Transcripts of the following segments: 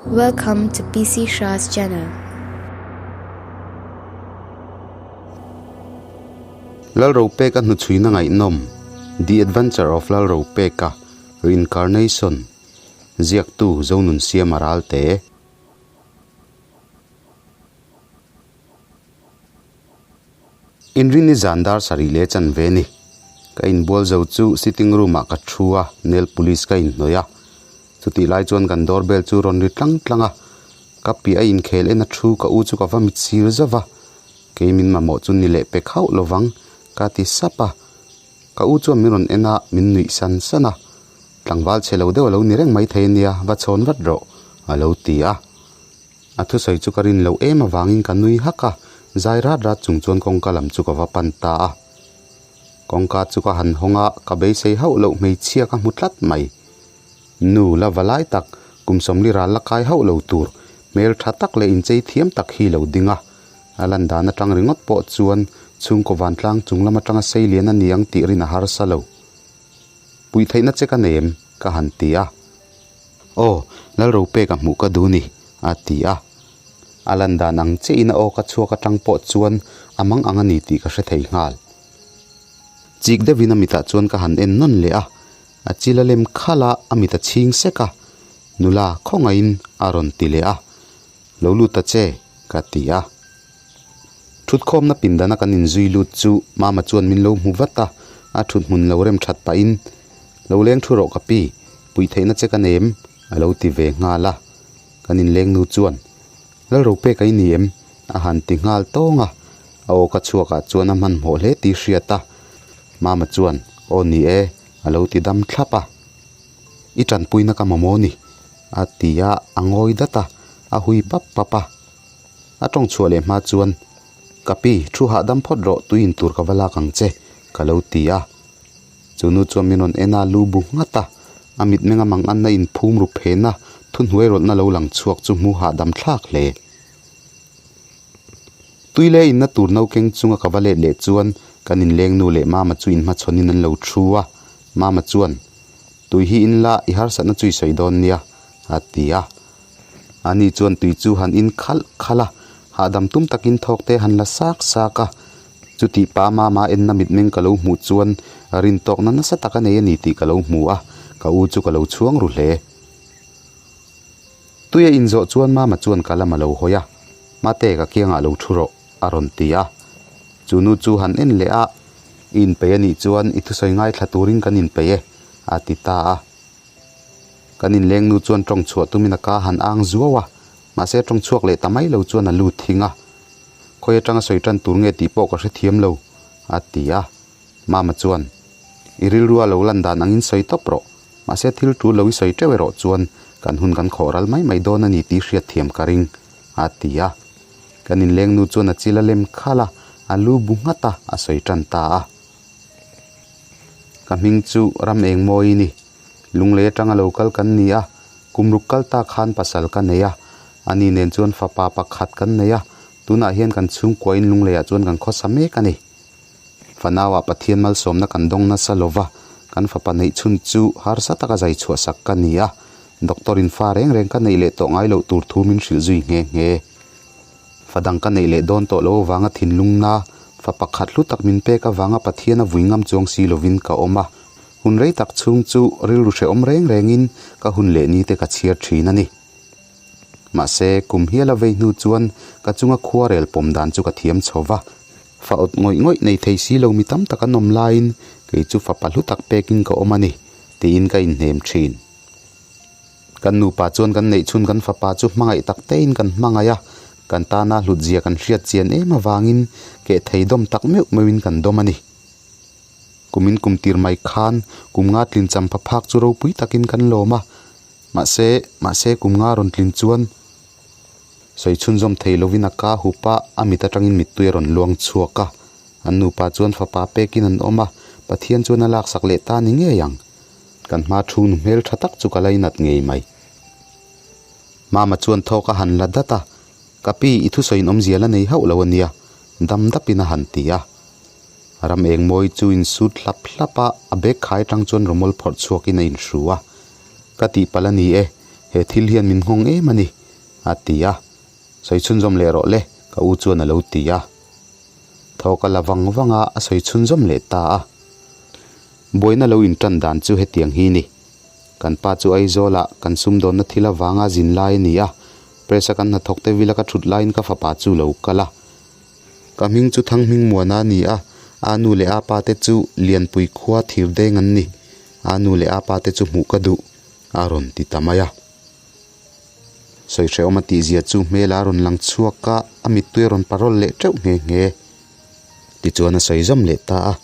Welcome to PC Shah's channel. Lalropeka hnuchhuina ngaihnawm, The Adventure of Lalropeka, Reincarnation, ziaktu Zonunsiama Ralte. Inrinni zan dar sarih leh chanve ni. Ka inbual zo chu sitting room ah ka thu a, nail polish ka inhnawih a. Chutih lai chuan kan door bell chu rawn ri tlang tlang a, ka piah a inkhel en a thu ka u chu ka va mit sir zauh a, kei min mamawh chu ni leh pek hauh lovang ka ti sap a. Ka u chuan min rawn en a, min nuih san san a, tlangval chhe lo deuh a lo ni reng maithei ania, va chhawn vat rawh a lo ti a. A thusawi chu ka rin loh em avangin ka nui hak a, zai rat rat chung chuan kawngka lam chu ka va pan ta a. Kawngka chu ka han hawng a, ka beisei hauh loh hmeichhia ka hmu tlat mai. Nu la va lai tak, kum sawmli ral la kai hauh lo tur, hmel tha tak leh inchei thiam tak hi lo ding a. A lan dan atang ringawt pawh chuan chhungkaw vantlang chung lam atanga sei lian a ni ang tih rin a harsa lo. Puih theihna che ka nem, ka han ti a. Aw, Lalropeka hmuh ka duh ni, a ti a. A lan dan ang chiahin a aw ka chhuak atang pawh chuan a mang ang a ni tih ka hre thei nghal. Chik deuhin a mitah chuan ka han en nawn leh a, a chil a lem khalh a, a mit a chhing sek a. Nula, khawngaihin a rawn ti leh a. Lo lut ta che, ka ti a. Thutkhawmna pindana kan inzui lut chu Mama chuan min lo hmu vat a, a thuthmun lo rem that pahin, Lo leng thu rawh ka pi, puih theihna che ka nem, a lo ti ve nghal a. Kan inleng nu chuan, Lalropeka i ni em? a han ti nghal tawng a, a aw ka chhuakah chuan a hmanhmawh hle tih hriat a. Mama chuan, Aw ni e, a lo ti dam thlap a. I tanpuina ka mamawh ni, a ti a, a ngawi dat a, a hui pap pap a. A tawng chhuah leh hma chuan, Ka pi, thu hahdam phawt rawh, tui in tur ka va lak ang che, ka lo ti a. Chu nu chuan min rawn en a, lu bu nghat a, a mitmeng a mang anna inphum ru phen a, thuhnuai rawlhna lo lang chhuak chu hmu hahdam thlak hle. Tui leh inna tur no keng chunga ka va let leh chuan kan inleng nu leh mama chu inhmachhawnin an lo thu a, mama chuan, Tui hi in la, i harsatna chu i sawi dawn nia, a ti a. Ani chuan tui chu han in khalh khalh a, hahdam tum takin thawk te han la sak sak a. Chutih pa mama enna mitmeng ka lo hmuh chuan rintawkna nasa tak a nei a ni tih ka lo hmu a, ka u chu ka lo chhuang ru hle. Tui a inzawh chuan mama chuan ka lam a lo hawi a, Mate ka kiangah lo thu rawh a rawn ti a. Chu nu chu han en leh a, I inpeih a nih chuan i thusawi ngaithla turin kan inpeih e a ti ta a. Kan inleng nu chuan tawng chhuah tumin a ka han ang zuau a, mahse tawng chhuak leh ta mai lo chuan a lut thing a. Khawi atanga sawi tan tur nge tih pawh ka hrethiam lo, a ti a. Mama chuan, I rilrua lo lan dan angin sawi tawp rawh, mahse thil tul lo i sawi teuh erawh chuan kan hun kan khawh ral mai mai dawn a ni tih hriatthiam ka ring, a ti a. Kan inleng nu chuan a chil a lem khalh a, a lu bu nghat a, a sawi tan ta a. Ka hming chu ram eng mawi i ni. Lunglei atanga lo kal kan ni a, kum ruk kal ta khan pasal ka nei a. Ani nen chuan fapa pakhat kan nei a, tunah hian kan chhungkuain Lungleiah chuan kan khawsa mek a ni. Fanauah Pathian malsawmna kan dawng nasa lo va, kan fapa neih chhun chu harsa taka zai chhuahsak ka ni a, doctor in fa reng reng ka neih leh tawh ngai loh tur thu min hrilh zui nghe nghe. Fa dang ka neih leh dawn tawh lo avanga thinlungna, fa pakhat hlu tak min pek avanga Pathian a vui ngam chuang si lovin ka awm a. Hun rei tak chhung chu rilru hrehawm reng rengin ka hun leh ni te ka chhiar thin a ni. Mahse, kum hial a vei hnu chuan ka chunga khua rel pawm dan chu ka thiam chho va. Fa awt ngawih ngawih nei thei si lo mi tam tak an awm laiin kei chu fapa hlu tak pekin ka awm a ni, tiin ka inhnem thin. Kan nupa chuan kan neih chhun kan fapa chu hmangaih tak tein kan hmangaih a, kan tana hlutzia kan hriat chian em avangin keh thei dawm tak meuh meuhin kan dawm a ni. Kumin kum tir mai khan kum nga tlin champha phak chu ropui takin kan lawm a, mahse, mahse kum nga rawn tlin chuan sawi chhunzawm thei lovin a ka hup a, a mit atangin mittui a rawn luang chhuak a. An nupa chuan fapa pekin an awm a, Pathian chuan a laksak leh ta ni ngei ang. Kan hma thu nu hmel tha tak chu ka lainat ngei mai. Mama chuan thawk a han la dat a, Ka pi, i thusawiin awmzia la nei hauh lo a nia, dam dapin a han ti a. Ram eng mawi chu insut hlap hlap a, a bag khai atang chuan rawmawl phawrh chhuakin a inhru a. Ka tihpalh a ni e, He thil hian min nghawng em a ni, a ti a. Sawi chhunzawm leh rawh le, ka u chuan a lo ti a. Thaw ka la vang vang a, a sawi chhunzawm leh ta a. Buaina lo intan dan chu hetiang hi ni. Kan pa chu Aizawlah kan sumdawnna thil avanga zin lai a ni a, press a kan hnathawk te vila ka thut laiin ka fapa chu lo kal a. Ka hming chu Thanghmingmuana a ni a, a nu leh a pa te chu Lianpui khua thirdeng an ni. A nu leh a pa te chu hmuh ka duh, a rawn ti ta mai a. Sawi hrehawm a tihzia chu hmel a rawn lang chhuak a, a mittui a rawn parawl leh teuh nghe nghe. Tichuan a sawi zawm leh ta a.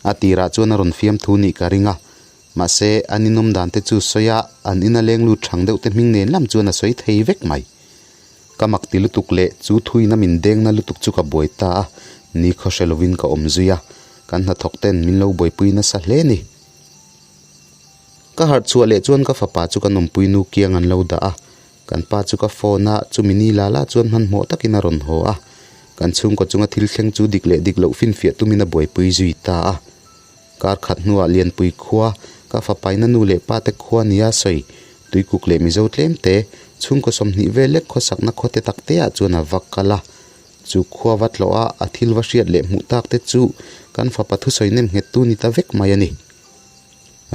A tirah chuan a rawn fiam thu nih ka ring a, mahse an inawm dan te chu sawi a, an ina leng lut thang deuh te hming nen lam chuan a sawi thei vek mai. Ka mak ti lutuk leh chu thuina min dengna lutuk chu ka buai ta a, ni khaw hre lovin ka awm zui a, kan hnathawk ten min lo buaipui nasa hle ni. Ka harh chhuah leh chuan ka fapa chu ka nawmpui nu kiang an lo dah a, kan pa chu ka phone a, chumi ni la la chuan hmanhmawh takin a rawn haw a, kan chhungkaw chunga thil thleng chu dik leh dik loh finfiah tumin a buaipui zui ta a. Kar khat hnuah Lianpui khua, ka fapaina nu leh pa te khua nia sawi, Tuikuk leh Mizo tlem te, chhungkaw 20 vel lek khawsakna khaw te tak te ah chuan a va kal a. Chu khua va tlawh a, a thil va hriat leh hmuh tak te chu kan fapa thusawi nem nghet tu ni ta vek mai a ni.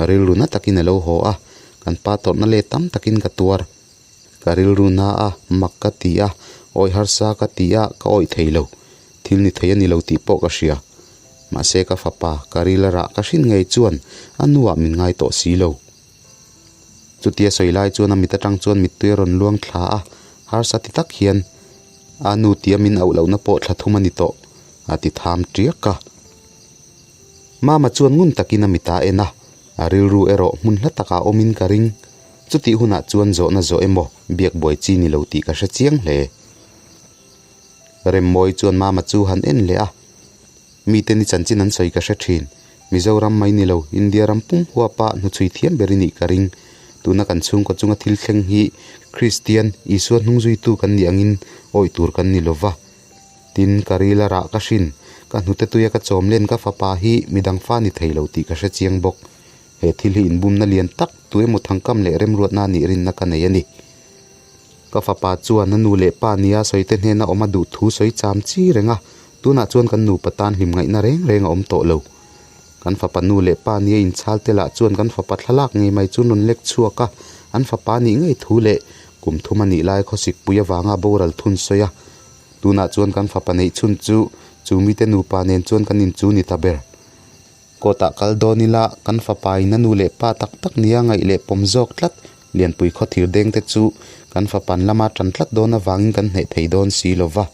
Rilru na takin a lo haw a, kan pa tawrhna let tam takin ka tuar. Ka rilru na a, mak ka ti a, awih harsa ka ti a, ka awih thei lo. Thil ni thei a ni lo tih pawh ka hria. Mahse ka fapa, ka ril a rah ka hrin ngei chuan a nuah min ngai tawh si lo. Chutia sawi lai chuan a mit atang chuan mittui a rawn luang thla a, harsa ti tak hian a nu tia min auh lohna pawh thla thum a ni tawh, a ti tham tiak a. Mama chuan ngun takin a mit a en a, a rilru erawh hmun hla takah awmin ka ring. Chutih hunah chuan zawhna zawh emaw biak buai chi ni lo tih ka hre chiang hle. Remmawi chuan Mama chu han en leh a, Mite ni chanchin an sawi ka hre thin. Mizoram mai ni lo, India ram pum huapa hnuchhui thiam ber i nih ka ring. Tuna kan chhungkaw chunga thil thleng hi Kristian, Isua hnungzuitu kan nih angin awih tur kan ni lo va. Tin, ka ril a rah ka hrin, ka hnute tuia ka chawm len ka fapa hi midang fa ni thei lo tih ka hre chiang bawk. He thil hi inbumna lian tak, tu emaw thangkam leh remruatna nih rinna ka nei a ni. Ka fapa chuan a nu leh pa nia sawite hnena awm a duh thu sawi cham chi reng a, tunah chuan kan nupa tan hlim ngaihna reng reng a awm tawh lo. Kan fapa nu leh pa nia inchhal te lah chuan kan fapa thlalak ngei mai chu rawn lek chhuak a, an fapa nih ngei thu leh kum thum a nih lai khawsikpui avanga boral thun sawi a. Tunah chuan kan fapa neih chhun chu chu mite nupa nen chuan kan inchu ni ta ber. Court ah kal dawn ila kan fapa in a nu leh pa tak tak nia ngaih leh pawm zawk tlat Lianpui khaw thir deng te chu kan fapan lama tan tlat dawn avangin kan hneh thei dawn si lo va.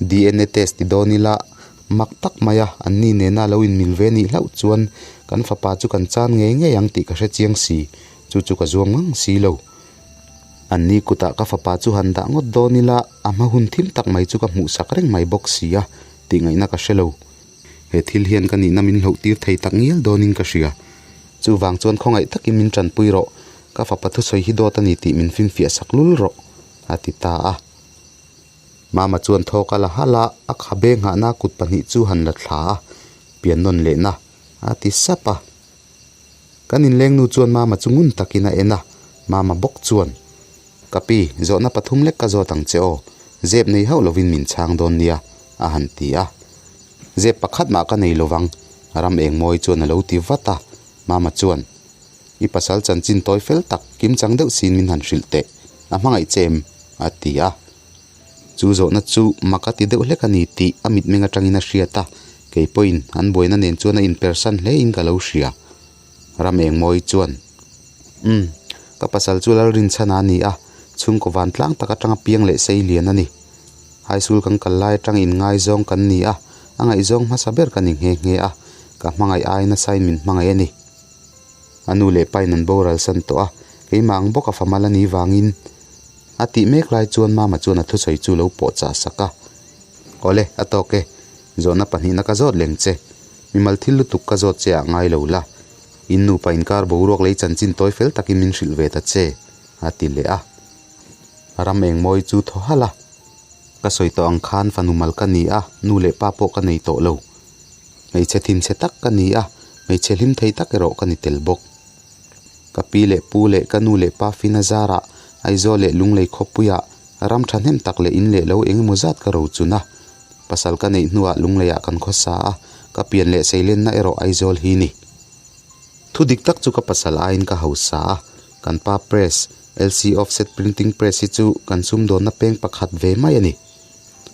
DNA test ti dawn ila mak tak mai a an ni nena lo inmil ve nih hlauh chuan kan fapa chu kan chan ngei ngei ang tih ka hre chiang si, chu chu ka zuam ngang si lo. An ni kutah ka fapa chu han dah ngawt dawn ila a hma hun thim tak mai chu ka hmuh sak reng mai bawk si a tih ngaihna ka hre lo. He thil hian ka nihna min hloh tir thei tak ngial dawnin ka hria. Chuvang chuan khawngaih takin min tanpui rawh, ka fapa thusawi hi dawt a ni tih min finfiah sak lul rawh, a ti ta a. Mama chuan thawk a la halh a, a khabe nghahna kut pahnih chu han la thla a, pian nawn lehna, a ti sap a. Kan inlengnu chuan Mama chu ngun takin a en a, Mama bawk chuan, Ka pi, zawhna pathum lek ka zawt ang che aw, zep nei hauh lovin min chhang dawn nia, a han ti a. Zep pakhat mah ka nei lovang, ram eng mawi chuan a lo ti vat a. Mama chuan, I pasal chanchin tawi fel tak, kimchang deuh siin min han hrilh teh, a hmangaih che em? a ti a. Chu zawhna chu mak a ti deuh hlek a ni tih a mitmeng atangin a hriat a, kei pawhin an buaina nen chuan a inpersan hlein ka lo hria. Ram eng mawi chuan, Umm, ka pasal chu Lalrinchhana a ni a, chhungkaw vantlang tak atanga piang leh sei lian a ni. High school kan kal lai atang inngaizawng kan ni a, a ngaihzawng hmasa ber ka ni nghe nghe a, ka hmangaih ai nasain min hmangaih a ni. A nu leh pain an boral san tawh a, keimah ang bawk a fa mal a nih vangin a tih mek lai chuan Mama chuan a thusawi chu lo pawh chah sak a. Awle, a tawk e, zawhna pahnihna ka zawt leng che. Mimal thil lutuk ka zawt che ah ngai lo la. In nupa inkar boruak lei chanchin tawi fel takin min hrilh ve ta che, a ti leh a. Ram eng mawi chu thaw halh a. Ka sawi tawh ang khan fanu mal ka ni a, nu leh pa pawh ka nei tawh lo. Hmeichhe thinchhe tak ka ni a, hmeichhe hlim thei tak erawh ka ni tel bawk. Ka pi leh pu leh ka nu leh pa fina zarah Aizawl leh Lunglei khawpuiah ram thahnem tak leh in leh lo eng emaw zat ka rochun a. Pasal ka neih hnuah Lungleiah kan khawsa a, ka pian leh seilenna erawh Aizawl hi ni. Thu dik tak chu ka pasal aiin ka hausa a, kan pa press, LC Offset Printing Press hi chu kan sumdawnna peng pakhat ve mai a ni.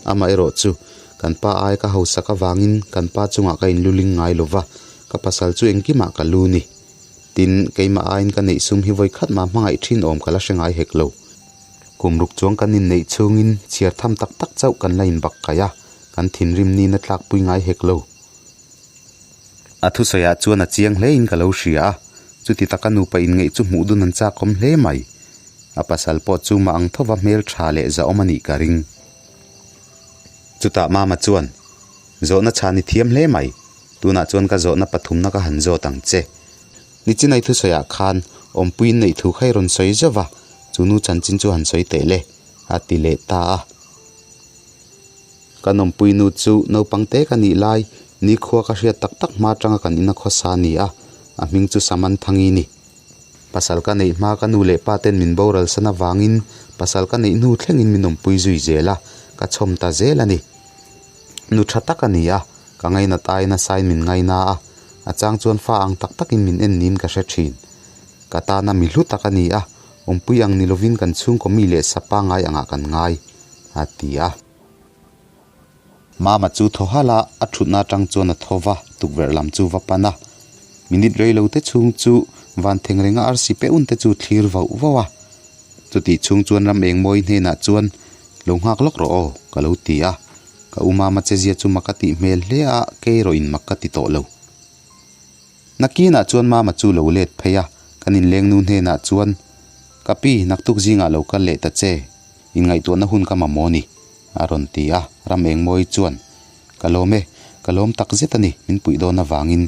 Amaherawh chu, kan pa ai ka hausak avangin kan pa chungah ka inluling ngai lo va, ka pasal chu engkimah ka lu ni. Tin, keimah aiin ka neih sum hi vawi khat mah hmangaih thin awm ka la hre ngai hek lo. Kum ruk chuang kan inneih chhungin chhiar tham tak tak chauh kan la inbak kaih a, kan thinrim nina tlakpui ngai hek lo. A thusawiah chuan a chiang hlein ka lo hria a, chuti taka nupa inngeih chu hmuh dun an chakawm hle mai. A pasal pawh chu mah ang thova hmel tha leh zahawm a nih ka ring. Chutah Mama chuan, Zawhna chhan i thiam hle mai, tunah chuan ka zawhna pathumna ka han zawt ang che. Nichinai thusawiah khan awmpuiin neih thu kha i rawn sawi zauh va, chu nu chanchin chu han sawi teh le, a ti leh ta a. Ka nawmpui nu chu naupang te ka nih lai, nikhua ka hriat tak tak hma atanga kan ina khawsa a ni a, a hming chu Samanthangi ni. Pasal ka neih hma ka nu leh pa ten min boral san avangin pasal ka neih hnu thlengin min awmpui zui zel a, ka chhawm ta zel a ni. Nu tha tak a ni a, ka ngainat aiin a sain min ngaina a, a chang chuan fa ang tak takin min en niin ka hre thin. Ka tana mi hlu tak a ni a, awmpui ang ni lovin kan chhungkaw mi leh sa pangngai angah kan ngai, a ti a. Mama chu thaw halh a, a thutna atang chuan a tho va, tukverh lam chu va pan a. Minute rei lo te chhung chu van theng renga arsi pe un te chu thlir vauh vauh a. Chutih chhung chuan ram eng mawi hnenah chuan, Lo nghak lawk rawh aw, ka lo ti a. Ka u Mama che zia chu mak a tih hmel hle a, kei erawh in mak ka ti tawh lo. Nakinah chuan Mama chu lo let phei a, kan inlengnu hnenah chuan, Ka pi, naktuk zingah lo kal leh ta che, inngaihtuahna hun ka mamawh ni. A rawn ti a, ram engmawi chuan, Ka lawm e, ka lawm tak zet a ni, min puih dawn avangin.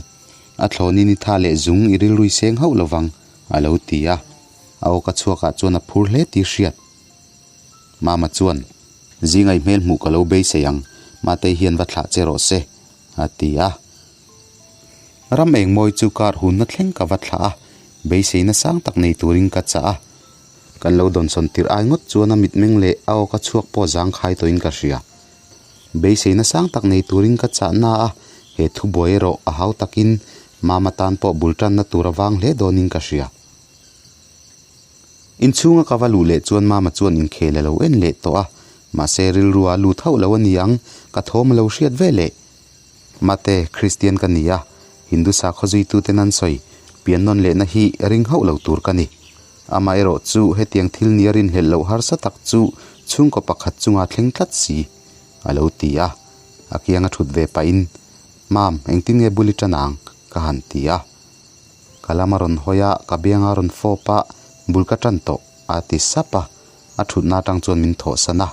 A thlawnin i tha leh zung i rilrui seng hauh lovang, a lo ti a. A awka chhuakah chuan a phur hle tih hriat. Mama chuan, Zingai hmel hmuh ka lo beisei ang, Matei hian va thlah che rawh se, a ti a. Ram engmawi chu kar hunna thleng ka va thlah a, beiseina sang tak nei turin ka chah a. Kan lo dawnsawn tirh ai ngawt chuan a mitmeng leh a awka chhuak pawh zangkhai tawhin ka hria. Beiseina sang tak nei turin ka chah na a, he thubuai erawh a hau takin Mama tan pawh bul tanna tur a vang hle dawnin ka hria. Inchhunga ka va luh leh chuan Mama chuan inkhel a lo en leh tawh a, mahse rilru a lut hauh lo a ni ang, ka thawm a lo hriat ve leh. Mate, Kristian ka ni a, Hindu sakhaw zuituten an sawi, pian nawn lehna hi ring hauh lo tur ka ni. Amaherawh chu hetiang thil nia rinhlelh loh harsa tak chu chhungkaw pakhat chunga thleng tlat si, a lo ti a. A kianga thut ve pahin, Mam, engtin nge bul i tan ang? ka han ti a. Ka lam a rawn hawi a, ka bianga rawn fawp a, bul ka tan tawh, a ti sap a. A thutna atang chuan min thawhsan a.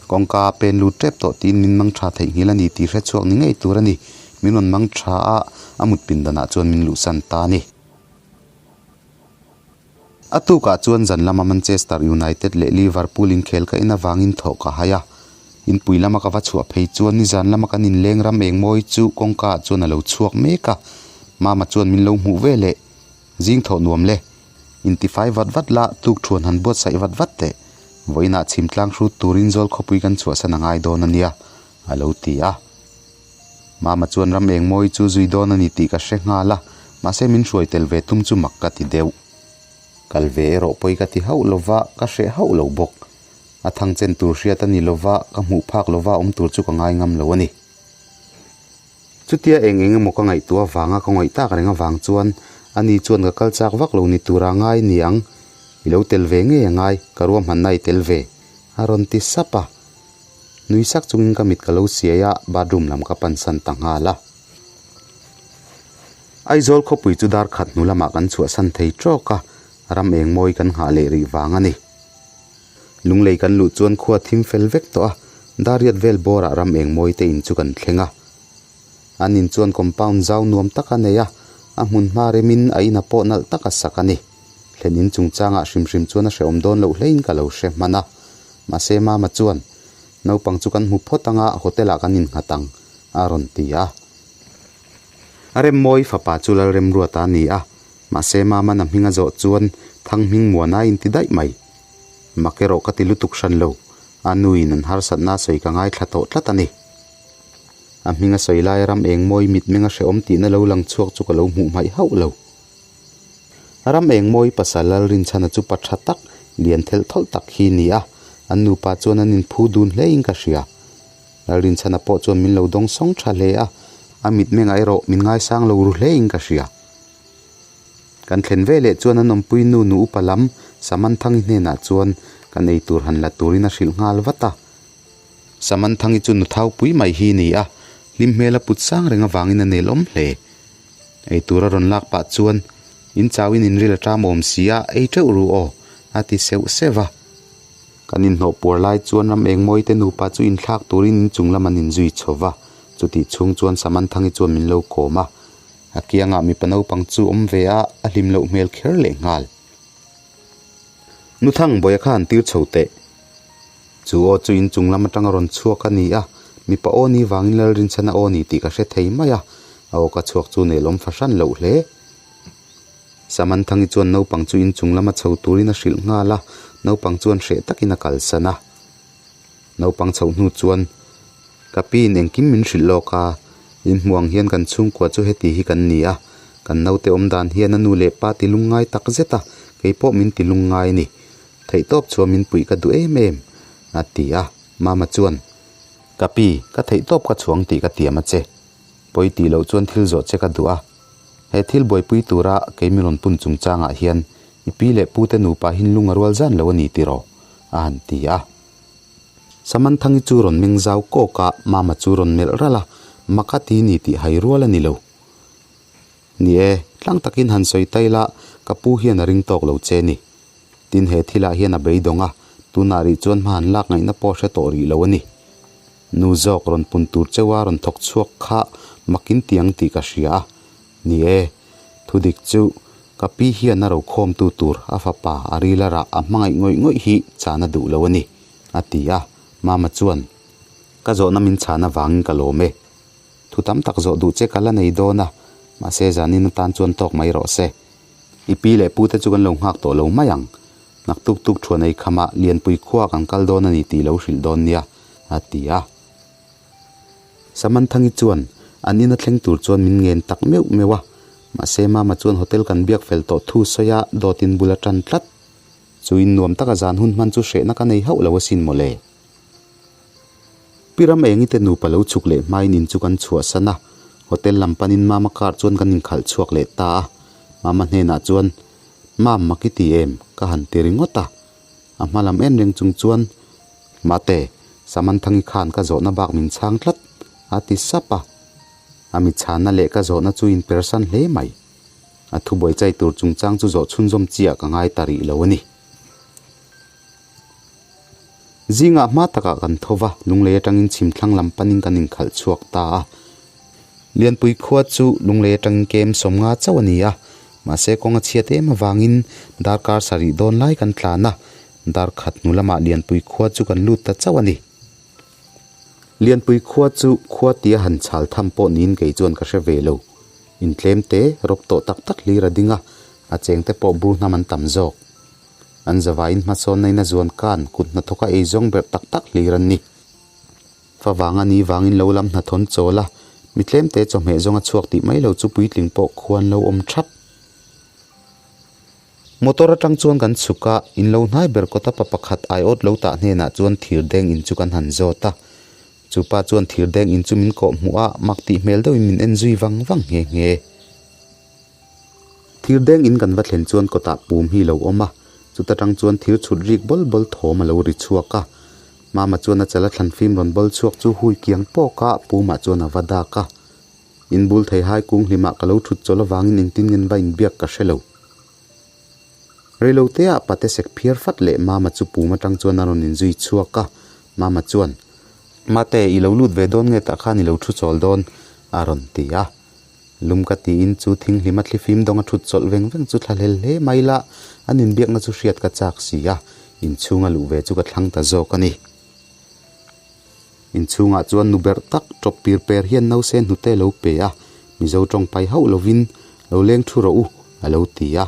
Kawngka a pen lut tep tawh tiin min mang tha theihnghilh a ni tih hre chhuak ni ngei tur a ni. Min rawn mang tha a, a mut pindanah chuan min luhsan ta a ni. A tukah chuan zan lama Manchester United leh Liverpool inkhel ka en avangin thawh ka hai a. Inpui lama ka va chhuah phei chuan nizan lama kan inleng ram eng mawi chu kawngka ah chuan a lo chhuak mek a. Mama chuan min lo hmuh ve leh. Zing thawh nuam le. Intifai vat vat la, tuk thuan han buatsaih vat vat teh. Vawiinah chhim tlang hrut turin zawl khawpui kan chhuahsan a ngai dawn a nia, a lo ti a. Mama chuan ram eng mawi chu zui dawn a ni tih ka hre nghal a, mahse min hruai tel ve tum chu mak ka ti deuh. Kal ve erawh pawi ka ti hauh lo va, ka hreh hauh lo bawk. A thang chen tur hriat a ni lo va, ka hmuh phak lo va awm tur chu ka ngai ngam lo a ni. Chutia eng eng emaw ka ngaihtuah avanga ka ngawih tak reng avang chuan ani chuan ka kal chak vak lo ni tura ngai ni ang, i lo tel ve ngei a ngai, ka ruahmanna i tel ve, a rawn ti sap a. Nui sak chungin ka mit ka lo siai a, bathroom lam ka pansan ta nghal a. Aizawl khawpui chu dar khat hnu lamah kan chhuahsan thei tawk a, ram eng mawi kan nghah leh rih vang a ni. Lunglei kan luh chuan khua thim fel vek tawh a, Dariat vel bawrah ram eng mawi te in chu kan thleng a. An in chuan compound zau nuam tak a nei a, a hmun hma remin a ina pawh nalh tak a sak a ni. Thlen in chungchangah hrim hrim chuan a hrehawm dawn loh hlein ka lo hre hman a. Mahse Mama chuan, Naupang chu kan hmu phawt anga hotel ah kan innghat ang, a rawn ti a. A Remmawi fapa chu Lalremruata a ni a. Mahse Mama'n a hming a zawh chuan Thanghmingmuana a inti daih mai. Mak erawh ka ti lutuk hran lo, a nuin an harsatna a sawi ka ngaithla tawh tlat a ni. A hming a sawi laia ram eng mawi mitmeng a hrehawm tihna lo lang chhuak chu ka lo hmuh hmaih hauh lo. Ram eng mawi pasal Lalrinchhana chu pa tha tak, lian thelh thawlh tak hi ni a, an nupa chuan an inphu dun hlein ka hria. Lalrinchhana pawh chuan min lo dawng sawng tha hle a, a mitmengah erawh min ngaisang lo ru hlein ka hria. Kan thlen ve leh chuan an awmpui nu nu upa lam Samanthangi hnenah chuan kan ei tur han la turin a hrilh nghal vat a. Samanthangi chu nu thaupui mai hi ni a, hlim hmel a put sang reng avangin a nel awm hle. Ei tur a rawn lak pah chuan in chauin in ril a ṭam awm si a, ei ṭeuh ru aw, a ti seuh seuh va. Kan inhnawh puar lai chuan ram eng mawi te nupa chu inthlak turin inchung lam an inzui chho va, chutih chhung chuan Samanthangi chuan min lo kawm a. A kiangah mipa naupang chu awm ve a, a hlim loh hmel kher leh nghal. Nuthang Bawia kha han tir chho teh. Chu aw chu inchung lam atanga rawn chhuak a ni a, mipa aw ni vangin Lalrinchhana aw ni tih ka hre thei mai a, a aw ka chhuak chu nelawm fahran loh hle. Samanthangi chuan naupang chu inchung lama chho turin a hrilh nghal a, naupang chuan hreh takin a kalsan a. Naupang chhoh hnu chuan Ka piin engkim min hrilh lawk a, in hmuh ang hian kan chhungkua chu heti hi kan ni a, kan naute awm dan hian a nu leh pa ti lungngai tak zet a, kei pawh min ti lungngai a ni. Theihtawp chhuah min puih ka duh em em, a ti a. Mama chuan, Ka pi, ka theihtawp ka chhuang tih ka tiam a che. Pawi tih loh chuan thil zawh che ka duh a. He thil buaipui tura kei mi rawn pun chungchangah hian i pi leh pute nupa hin lung a rual zan lo a ni tiraw? a han ti a. Samanthangi chu rawn meng zau kawk a, Mama chu rawn melh ralh a, Maka ti ni tih hai rual a ni lo. Ni e, tlang takin han sawi ta ila, ka pu hian a ring tawk lo che ni. Tin he thilah hian a beidawng a, tunah rih chuan hma han lak ngaihna pawh hre tawh rih lo a ni. Nu zawk rawn pun tur cheuha rawn thawk chhuak kha makin tiang tih ka hria a. Ni e, thudik chu ka pi hian a rokhawmtu tur a fapa a ril a rah a hmangaih ngawih ngawih hi chana duh lo a ni, a ti a. Mama chuan, Ka zawhna min chhan avangin ka lawm e. Thu tam tak zawh duh che ka la nei dawn a, mahse zanin atan chuan tawk mai rawh se. I pi leh pute chu kan lo nghak tawh lo mai ang. Nak tuk tuk thuan ei khamah Lianpui khua kan kal dawn a ni tih lo hrilh dawn nia, a ti a. Samanthangi chuan an ina thleng tur chuan min ngen tak meuh meuh a, mahse Mama chuan hotel kan biak fel tawh thu sawi a dawtin bul a tan tlat. Chu in nuam taka zan hun hman chu hrehna ka nei hauh lo asin mawle. Pi Ram Engi te nupa lo chhuk leh hmain in chu kan chhuahsan a, hotel lam panin Mama car chuan kan inkhalh chhuak leh ta a. Mama hnenah chuan, Mam, mak i ti em? ka han ti ringawt a. A hma lam en reng chung chuan, Mate, Samanthangi khan ka zawhna bak min chhang tlat, a ti sap a. A mi chhanna leh ka zawhna chu inpersan hle mai. A thubuai chai tur chungchang chu zawh chhunzawm chiah ka ngai ta rih lo a ni. Zingah hma takah kan tho va, Lunglei atangin chhimthlang lam panin kan inkhalh chhuak ta a. Lianpui khua chu Lunglei atangin kem sawmnga chauh a ni a, mahse kawng a chhiat em avangin darkar sarih dawn lai kan tlan a, dar khat hnu lamah Lianpui khua chu kan lut ta chauh a ni. Lianpui khua chu khua tia han chhal tham pawh niin kei chuan ka hre ve lo. Intlem te, rawp tawh tak tak hlir a ding a, a chengte pawh bur hnam an tam zawk. An zavaiin hmasawnna in a zuan kan kut hnathawka ei zawng berh tak tak hlir an ni. Favang a ni vangin lo lam hnathawn chawl a, mi tlemte chawhmeh zawnga chhuak tih mai lo chu puitling pawh khuan lo awm thap. Motor atang chuan kan chhuk a, in lo hnai ber kawta pa pakhat aiawt lo tah hnenah chuan thir deng in chu kan han zawt a. Chu pa chuan thir deng in chu min kawh hmuh a, mak tih hmel deuhin min en zui vang vang nghe nghe. Thir deng in kan va thlen chuan kawtah pum hi lo awm a, chuta tang chuan thir chhut rik bawl bawl thawm a lo ri chhuak a. Mama chuan a chala thlan fim rawn bawl chhuak chu hui kiang pawk a, pumah chuan a va dak a. In bul thei hai kung hlimah ka lo thut chawlh avangin engtin ngen va inbiak ka hre lo. Reiloteah pate sek phiar fat leh Mama chu pum atang chuan a rawn inzui chhuak a, Mama chuan, Mate, i lo lut ve dawn nge tah khan i lo thu chawl dawn? a rawn ti a. Lum ka tiin chu thinghlim a thlifim dawng a thut chawlh veng veng chu thla hlel hle mai la, an inbiakna chu hriat ka chak si a, inchhunga luh ve chu ka thlang ta zawk a ni. Inchhungah chuan nu berh tak tawp pir per hian nause hnute lo pe a, Mizo tawng pai hauh lovin, Lo leng thu rawh u, A lo ti a.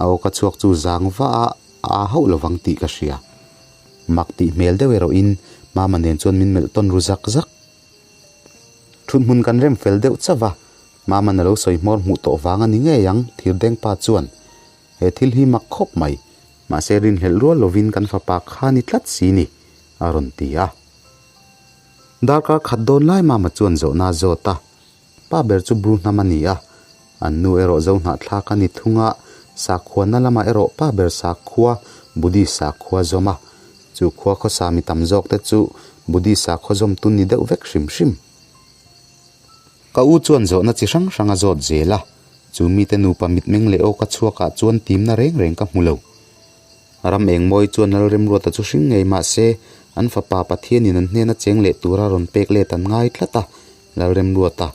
A aw ka chhuak chu zang va a, a aa hauh lovang tih ka hria. Mak tih hmel deuh erawhin Mama nen chuan min melh tawn ru zak zak. Thuthmun kan rem fel deuh chauh a, Mama'n a lo sawi hmawr hmuh tawh vang a ni ngei ang, Thirdengpa chuan. He thil hi mak khawp mai, mahse rinhlelh rual lovin kan fapa kha ni tlat si ni, a rawn ti a. Darkar khat dawn lai Mama chuan zawhna a zawt a, Pa ber chu Bru hnam a ni a, an nu erawh Zohnahthlak a ni thung a, sakhuana lamah erawh pa ber sakhua, Buddhist sakhua zawm a, chu khua khawsa mi tam zawk te chu Buddhist sakhaw zawm tun ni deuh vek hrim hrim. Ka u chuan zawhna chi hrang hrang a zawt zel a, chu mite nupa mitmeng leh aw ka chhuakah chuan timna reng reng ka hmu lo. Ram engmawi chuan Lalremruata chu hring ngei mah se, an fapa Pathianin an hnena cheng leh tura rawn pek let an ngai tlat a, Lalremruata,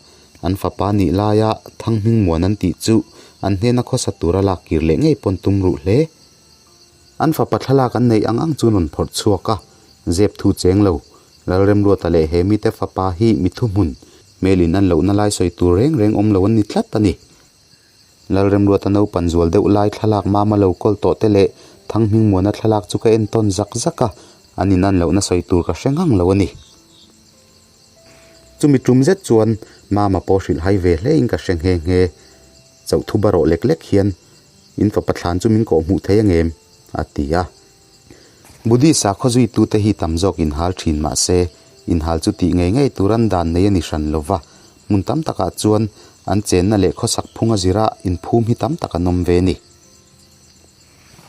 an fapa nih laia Thanghmingmuan an tih chu an hnena khawsa tura lak kir leh ngei pawn tum ruh hle. An fapa thlalak an neih ang ang chu rawn phawrh chhuak a, zep thu cheng lo. Lalremruata leh he mite fapa hi mi thuhmun, hmel in an lohna lai sawi tur reng reng awm lo an ni tlat a ni. Lalremruata naupan zual deuh lai thlalak mama lo kawl tawh te leh Thanghmingmuana thlalak chu ka entawn zak zak a, an in an lohna sawi tur ka hre ngang lo a ni. Chumi tum zet chuan Mama pawh hrilh hai ve hle in ka hre nghe nghe. Chauh thu barawh lek lek hian in fapa thlan chu min kawh hmuh thei angem? a ti a. Buddhist sakhaw zuitute hi tam zawk inhal thin mah se, inhal chu tih ngei ngei tur an dan nei a ni hran lo va, hmun tam takah chuan an chenna leh khawsak phung a zira inphum hi tam tak an awm ve a ni.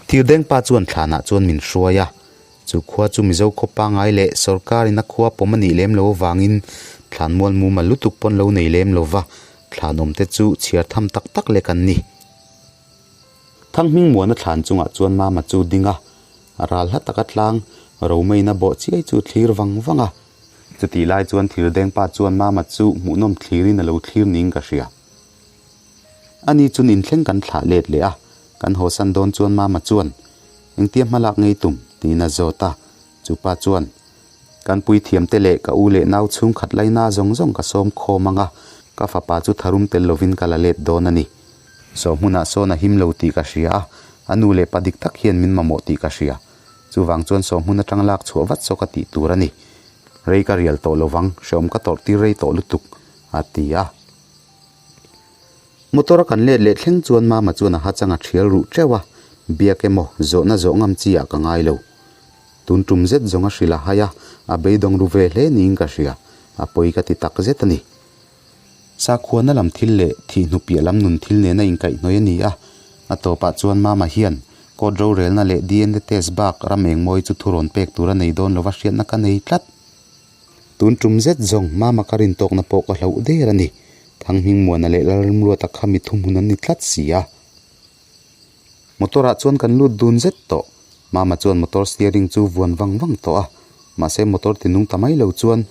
Thirdengpa chuan thlanah chuan min hruai a, chu khua chu Mizo khaw pangngai leh sawrkarin a khua pawm a nih lem lo avangin thlanmual mumal lutuk pawn lo nei lem lo va, thlanawmte chu chhiar tham tak tak lek an ni. Thanghmingmuana thlan chungah chuan Mama chu ding a, a ral hla taka tlang Romain a bawh chiai chu thlir vang vang a. Chutih lai chuan Thirdengpa chuan Mama chu hmuhnawm thlirin a lo thlir niin ka hria. Ani chun inthleng kan thlah let leh a, kan hawsan dawn chuan Mama chuan, Engtia hmalak ngei tum? tiin a zawt a. Chupa chuan, Kan puithiamte leh ka u leh nau chhungkhat laina zawng zawng ka sawm khawm ang a, ka fapa chu tharum tel lovin ka la let dawn a ni. Saw hmunah sawn a him lo tih ka hria a, a nu leh pa dik tak hian min mamawh tih ka hria. Chuvang chuan saw hmun atang lak chhuah vat saw ka tih tur a ni. Rei ka rial tawh lovang, hreawm ka tawrh tir rei tawh lutuk, a ti a. Motor a kan let leh thleng chuan Mama chuan a hachang a thial ruh teuh a, biak emaw, zawhna zawh ngam chi ah ka ngai lo. Tun tum zet zawng a hrilh a hai a, a beidawng ru ve hle niin ka hria, a pawi ka ti tak zet a ni. Sakhuana lam thil leh thihhnu piah lam nun thil nena inkaihhnawih a ni a, a tawpah chuan Mama hian court rorelna leh DNA test bak ram engmawi chu thurawn pek tur a nei dawn lova hriatna ka nei tlat. Tun tum zet zawng Mama ka rin tawkna pawh ka hlauh der a ni. Thanghmingmuana leh Lalrimruata kha mi thuhmun an ni tlat si a. Motor ah chuan kan lut dun zet tawh. Mama chuan motor steering chu vuan vang vang tawh a. Mahse motor ti nung ta mai lo chuan,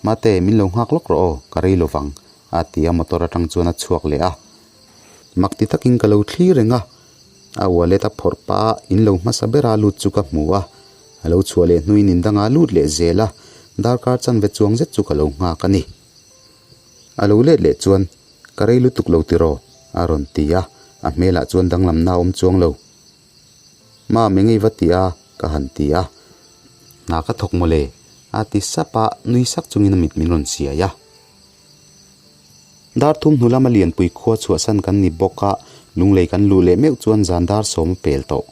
Mate, min lo nghak lawk rawh aw, ka rei lo vang, a ti a motor atang chuan a chhuak leh a. Mak ti takin ka lo thlir reng a. A wallet a phawrh pah a, in lo hmasa bera lut chu ka hmu a. A lo chhuah leh hnuin in danga lut leh zel a, darkar chanve chuang zet chu ka lo nghak a ni. A lo let leh chuan, Ka rei lutuk lo tiraw? a rawn ti a, a hmelah chuan danglamna a awm chuang lo. Mam, eng ei va ti a? ka han ti a. Hna ka thawk mawle, a ti sap a, nui sak chungin a mit min rawn siai a. Dar thum hnu lama lianpui khua chhuahsan kan ni bawk a, lunglei kan luh leh meuh chuan zan dar sawm a pel tawh.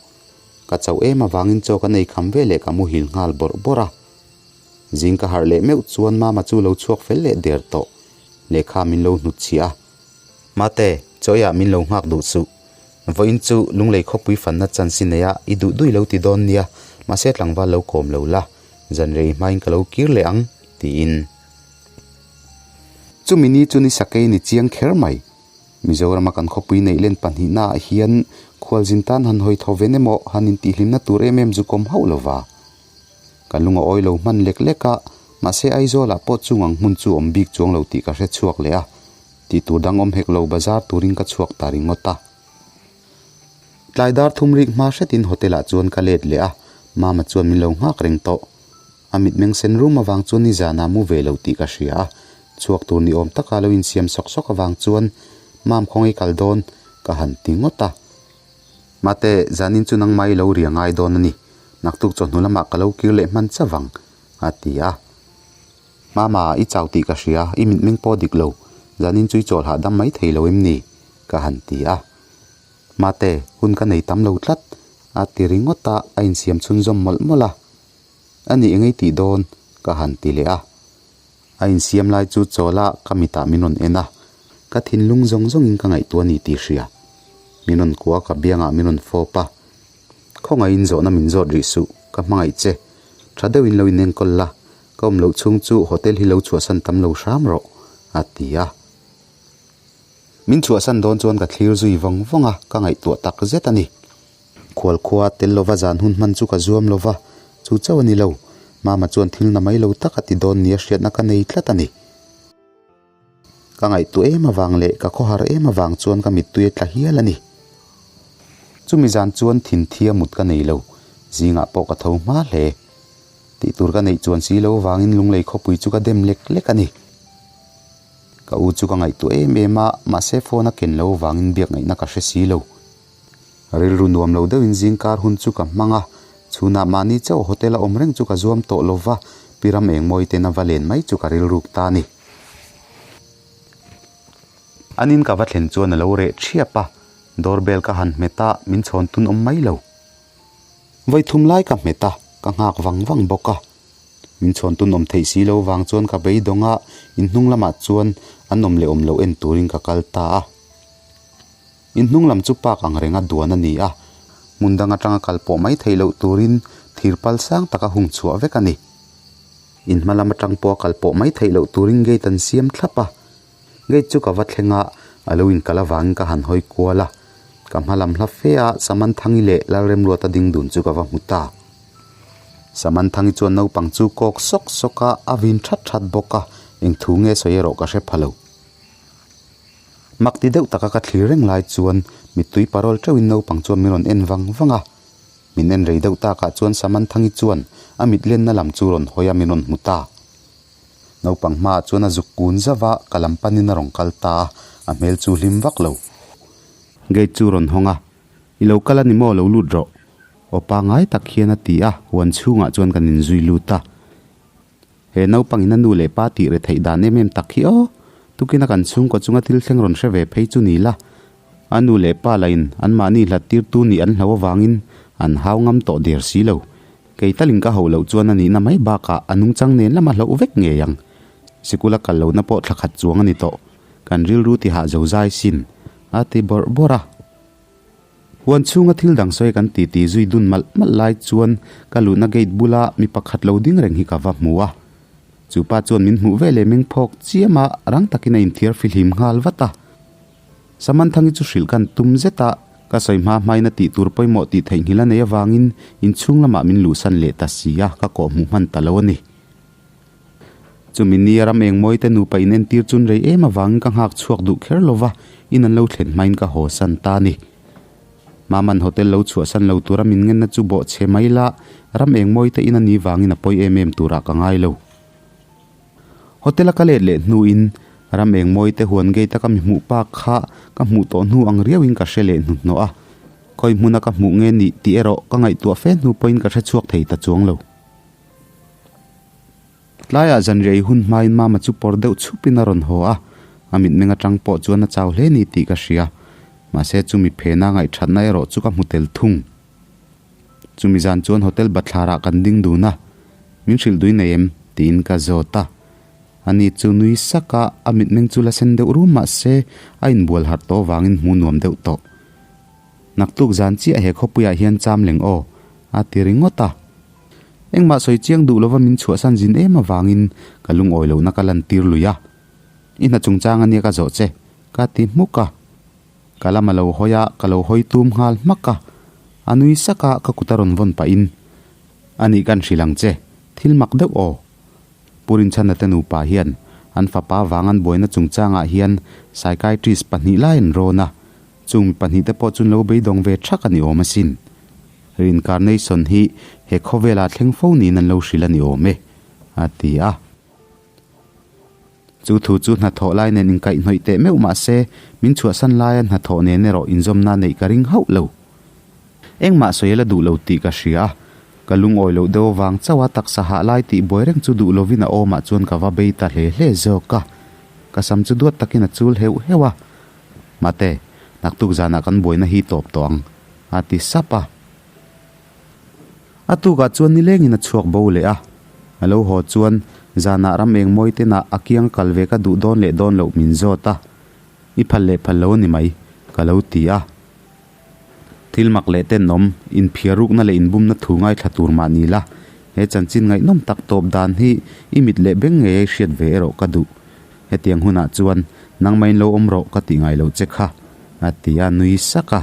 Ka chauh em avangin chaw kan ei kham ve leh ka muhil nghal bawrh bawrh a. Zing ka harh leh meuh chuan Mama chu lo chhuak fel leh der tawh. Lehkha min lo hnut chhiah a. Mate, chawiah min lo nghak duh suh. Vawiin chu Lunglei khawpui fanna chance i nei a, i duh duh i lo ti dawn nia, mahse tlangval lo kawm lo la, zan rei hmain ka lo kir leh ang, tiin. Chumi ni chu ni sakei ni chiang kher mai. Mizorama kan khawpui neih len pahnihnaah hian khualzin tan han hawi tho ven emaw han intihhlimna tur em em zu kawm hauh lo va. Ka lung a awi lo hman lek lek a, mahse Aizawlah pawh chung ang hmun chu awm bik chuang lo tih ka hre chhuak leh a, tih tur dang awm hek lo bazar turin ka chhuak ta ringawt a. Tlai dar thum rik hma hretin hotel ah chuan ka let leh a, Mama chuan min lo nghak reng tawh. A mitmeng sen rum avang chuan nizanah mu ve lo tih ka hria a, chhuak tur ni awm taka lo insiam sawk sawk avang chuan Mam khawngaih kal dawn? Ka han ti ngawt a. Mate, zanin chu nangmah i lo ri a ngai dawn a ni. Naktuk chawhnu lamah ka lo kir leh hman chauh ang, a ti a. Mama, i chau tih ka hria, i mitmeng pawh dik lo. Zanin chu i chawl hahdam mai thei lo em ni? Ka han ti a. Mate, hun ka nei tam lo tlat, a ti ringawt a, a insiam chhunzawm mawlh mawlh a. A nih engei tih dawn? Ka han ti leh a. A insiam lai chu chawl a ka mitah min rawn en a, ka thinlung zawng zawngin ka ngaihtuah a ni tih hria. Min rawn kuah a ka biangah min rawn fawp a, Khawngaihin zawhna min zawt rih suh, ka hmangaih che. Tha deuhin lo inenkawl la, ka awm loh chhung chu hotel hi lo chhuahsan tam lo hram rawh, a ti a. Min chhuahsan dawn chuan ka thlir zui vawng vawng a, ka ngaihtuah tak zet a ni. Khualkhua tel lova zan hun hman chu ka zuam lova, chu chauh a ni lo. Mama chuan thil na mai lo tak a ti dawn nia hriatna ka nei tlat a ni. Ka ngaihtuah em avang leh ka khawhar em avang chuan ka mittui a tla hial a ni. Chumi zan chuan thinthia mut ka nei lo, zingah pawh ka tho hma hle. Tih tur ka neih chuan si lo vangin lunglei khawpui chu ka dem lek lek a ni. Ka u chu ka ngaihtuah em em a, mahse phone a ken lo vangin biak ngaihna ka hre si lo. Rilru nuam lo deuhin zingkar hun chu ka hmang a, chhunah mahni chauh hotel a awm reng chu ka zuam tawh lo va, Pi Ram Engmawi ten a va len mai chu ka rilruk ta a ni. An in ka va thlen chuan a lo reh thiap a, door bell ka han hmet a, min chhawn tun awm mai lo. Vawi thum lai ka hmet a, ka nghak vang vang bawk a. Min chhawn tun awm theih si lo vang chuan ka beidawng a, in hnung lamah chuan an awm leh awm loh en turin ka kal ta a. In hnung lam chu park ang renga duan a ni a, hmun dang atanga kal pawh mai theih loh turin thir pal sang taka hung chhuah vek a ni. In hma lam atang pawha kal pawh mai theih loh turin gate an siam thlap a, gate chu ka va thleng a, a lo inkal avangin ka han hawi kual a, ka hma lam hla fe a Samanthangi leh Lalremruata ding dun chu ka va hmu ta. Samanthangi chuan naupang chu kawk sawk sawk a, a vin that that bawk a, eng thu nge sawi erawh ka hre pha lo. Mak ti deuh taka ka thlir reng lai chuan mittui parawl teuhin naupang chuan min rawn en vang vang a. Min en rei deuh takah chuan Samanthangi chuan a mit lenna lam chu rawn hawi a min rawn hmu ta. Naupang hmaah chuan a zuk kun zauh a, ka lam panin a rawn kal ta a, a hmel chu hlim vak lo. Gate chu rawn hawng a, I lo kal a ni maw lo lut rawh. Aw pangngai tak hian a ti a, huan chhungah chuan kan inzui lut a. He naupangin a nu leh pa tih re theih dan em em tak hi aw! Tukina kan chhungkaw chunga thil thleng rawn hre ve phei chu ni la. A nu leh pa lahin anmahni hlat tirtu nih an hlo avangin an hau ngam tawh der si lo. Kei talin ka hauh loh chuan a nihna mai bakah a nungchang nen lama hloh vek ngei ang. Sikula kal lohna pawh thla khat chuang a ni tawh. Kan rilru tihah zozai sin a ti bawrh bawrh a. Huan chhunga thil dang sawi kan ti ti zui dun malh malh lai chuan ka luhna gate bula mi pakhat lo ding reng hi ka va hmu a. Chu pa chuan min hmuh ve leh meng phawk chiam a, rang takin a inthiar fihlim nghal vat a. Samanthangi chu hrilh kan tum zet a, ka sawi hma hmain a tih tur pawimawh tih theihnghilh a nei avangin inchhung lamah min luhsan leh ta si a, ka kawh hmuh hman ta lo a ni. Chumi nia ram engmawi te nupa in entir chun rei em avangin ka nghak chhuak duh kher lo va, in an lo thlen hmain ka haw san ta a ni. Maman hotel lo chhuahsan lo tura min ngenna chu bawh chhe mai la, ram engmawi te in a ni vangin a pawi em em turah ka ngai lo. Hotel a ka let leh hnuin ram engmawi te huan gate a ka mi hmuh pak kha ka hmuh tawh hnu ang riauin ka hre leh hnuhnawh a, khawi hmuna ka hmuh nge nih tih erawh ka ngaihtuah fe hnu pawhin ka hre chhuak thei ta chuang lo. Tlaiah zanriah i hun hmain Mama chu pawr deuh chhupin a rawn haw a, a mitmeng atang pawh chuan a chau hle ni tih ka hria. Mahse chumi phena ngaihthatna erawh chu ka hmu tel thung. Chumi zan chuan hotel bathlarah kan ding dun a, Min hrilh dui nei em? tiin ka zawt a. Ani chu nui sak a, a mitmeng chu la sen deuh rum mahse a inbual harh tawh vangin hmu nuam deuh tawh. Naktuk zan chiah he khawpuiah hian cham leng aw, a ti ringawt a. Engmah sawi chiang duh lova min chhuahsan zin em avangin ka lungawi lohna ka lantir lui a. I hna chungchang ania ka zawh che, ka ti hmuk a. Ka lam a lo hawi a, ka lo hawi tum nghal hmak a. A nui sak a, ka kut a rawn vawn pahin, Anih kan hrilh ang che, thil mak deuh aw. Pu Rinchhana te nupa hian an fapa vang an buaina chungchangah hian psychiatrist pahnih lai an rawn a, chung mi pahnih te pawh chun lo beidawng ve thak a ni awm asin. Reincarnation hi he khawvelah thleng fo niin an lo hrilh a ni awm e, a ti a. Chu thu chu hnathawh lai nen inkaihhnawih teh meuh mah se, min chhuahsan laia hnathawh nen erawh inzawmna neih ka ring hauh lo. Engmah sawi a la duh lo tih ka hria a, ka lungawi loh deuh avang chauh a taksa hah lai tih buai reng chu duh lovin a awmah chuan ka va bei ta hle hle zawk a. Ka sam chu duat takin a chul heuh heuh a. Mate, naktuk zanah kan buaina hi tawp tawh ang, a ti sap a. A tukah chuan nilengin a chhuak bo leh a. A lo haw chuan zanah ram eng mawi tenah a kiang kal ve ka duh dawn leh dawn loh min zawt a. I phal leh phal lo a ni mai, ka lo ti a. Thil mak leh tenawm, inphiar rukna leh inbumna thu ngaithla tur mah ni la, he chanchin ngaihnawm tak tawp dan hi i mit leh beng ngei ai hriat ve erawh ka duh. Hetiang hunah chuan nangmahin lo awm rawh ka tih ngai loh che kha, a ti a nui sak a.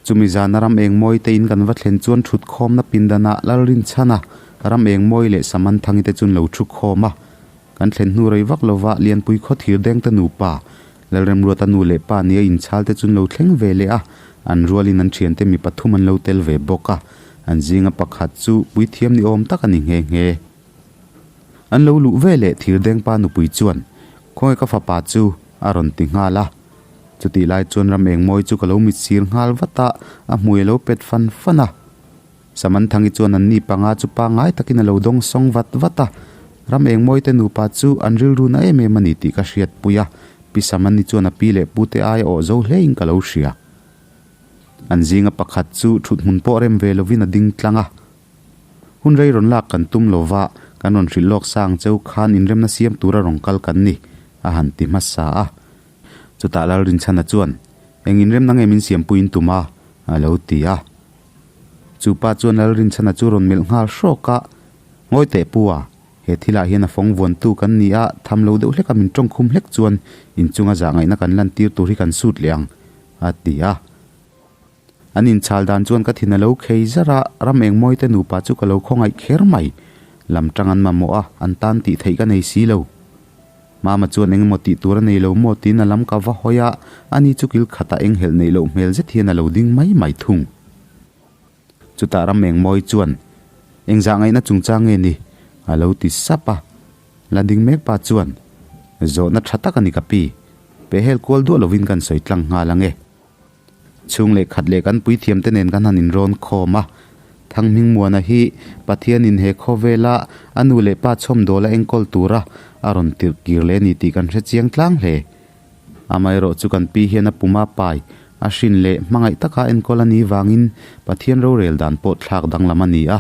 Chumi zana ram eng mawi te in kan va thlen chuan thut khawmna pindanah Lalrinchhana ram eng mawi leh Samanthangi te chu an lo thu khawm a. Kan thlen hnu rei vak lova Lianpui khaw thir deng te nupa Lalremruata nu leh pa nia inchhal te chu an lo thleng ve leh a, an rualin an thiante mi pathum an lo tel ve bawk a, an zinga pakhat chu puithiam ni awm tak a ni nghe nghe. An lo luh ve leh Thirdengpa nupui chuan, Khawnge ka fapa chu? a rawn ti nghal a. Chutih lai chuan ram engmawi chu ka lo mitsir nghal vat a, a hmui a lo pet fan fan a. Samanthangi chuan an ni panga chu pangngai takin a lo dawng sawng vat vat a, ram engmawi te nupa chu an rilru na em em a ni tih ka hriatpui a, Pi Samani chuan a pi leh pu te aia awh zo hlein ka lo hria. An zinga pakhat chu thut hmun pawh rem ve lovin a ding tlang a. Hun rei rawn lak kan tum lova, kan rawn hrilh lawk sang cheu khan inremna siam tura rawn kal kan ni, a han ti hmasa a. Chutah Lalrinchhana chuan, Eng inremna nge min siampuiin tum a? a lo ti a. Chu pa chuan Lalrinchhana chu rawn melh nghal hrawk a, Ngawi teh pu a, he thilah hian a fawng vuantu kan ni a, tham lo deuh hleka min tawngkhum hlek chuan inchunga zahngaihna kan lantir tur hi kan sut leh ang, a ti a. An inchhal dan chuan ka thin a lo khei zar a, ram engmawi te nupa chu ka lo khawngaih kher mai. Lam tang an mamawh a, an tan tih theih ka nei si lo. Mama chuan eng emaw tih tur a nei lo maw tiin a lam ka va hawi a, ani chu kil khatah eng helh neih loh hmel zet hian a lo ding mai mai thung. Chutah ram engmawi chuan, Engzah ngaihna chungchang nge ni? a lo ti sap a. La ding mek pa chuan, Zawhna tha tak a ni ka pi. Pehhel kual duah lovin kan sawi tlang nghal ang e. Chhung leh khat leh kan puithiam te nen kan han inrawn khawm a. Thanghmingmuana hi Pathianin he khawvela a nu leh pa chhawmdawl a enkawl tura a rawn tirh kir leh a ni tih kan hre chiang tlang hle. Amaherawh chu kan pi hian a puma pai, a hrin leh hmangaih taka enkawl a nih vangin Pathian rorel dan pawh thlak danglam a ni a.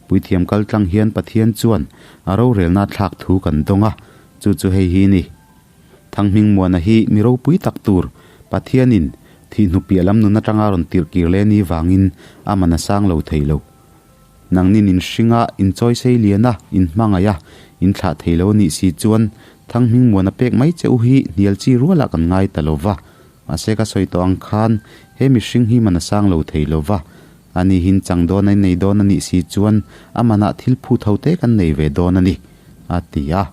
Puithiam kal tlang hian Pathian chuan a rorelna thlak thu kan dawng a, chu chu hei hi ni. Thanghmingmuana hi mi ropui tak tur Pathianin thih hnupiah lam nun atanga rawn tirh kir leh ni vangin a man a sang lo thei lo. Nangnin in hringa, in chawi sei lian a, in hmangaih a, in thlah thei lo a nih si chuan Thanghmingmuana pek mai che u hi hnial chi rualah kan ngai ta lo va. Mahse ka sawi tawh ang khan he mihring hi man a sang lo thei lo va. Ani hin chang dawn a nei dawn a nih si chuan a manah thil phut ho te kan nei ve dawn a ni, a ti a.